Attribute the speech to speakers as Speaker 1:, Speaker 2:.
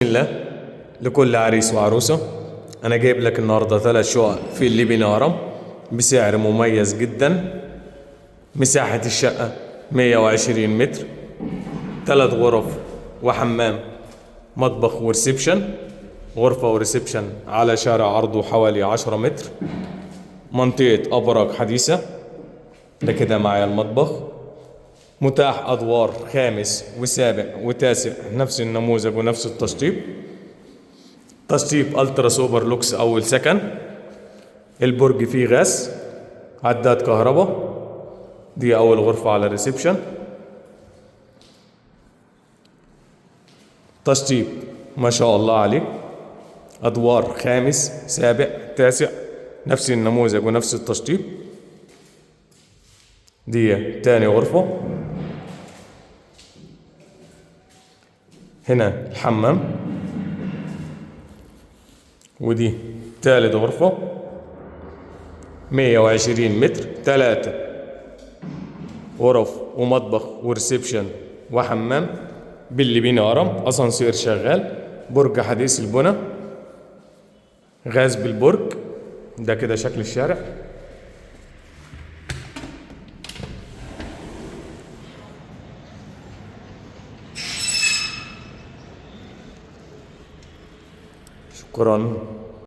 Speaker 1: الله لكل عريس وعروسة. أنا جايب لك النهاردة 3 شقق في الليبي هرم بسعر مميز جدا. مساحة الشقة 120 متر، 3 غرف وحمام، مطبخ و reception، غرفة و reception على شارع عرضه حوالي 10 متر، منطقة أبراج حديثة. ده كده معايا المطبخ، متاح أدوار خامس وسابع وتاسع، نفس النموذج ونفس التشطيب، تشطيب ultra super lux أول سكن. البرج فيه غاز، عداد كهرباء. دي أول غرفة على ال reception. تشطيب ما شاء الله عليه، أدوار خامس سابع تاسع، نفس النموذج ونفس التشطيب. دي تاني غرفة. هنا الحمام، ودي تالت غرفة. 120 متر، 3 غرف ومطبخ وريسبشن وحمام باللي هرم، اسانسير شغال، برج حديث البنى، غاز بالبرج. ده كده شكل الشارع. شكرا.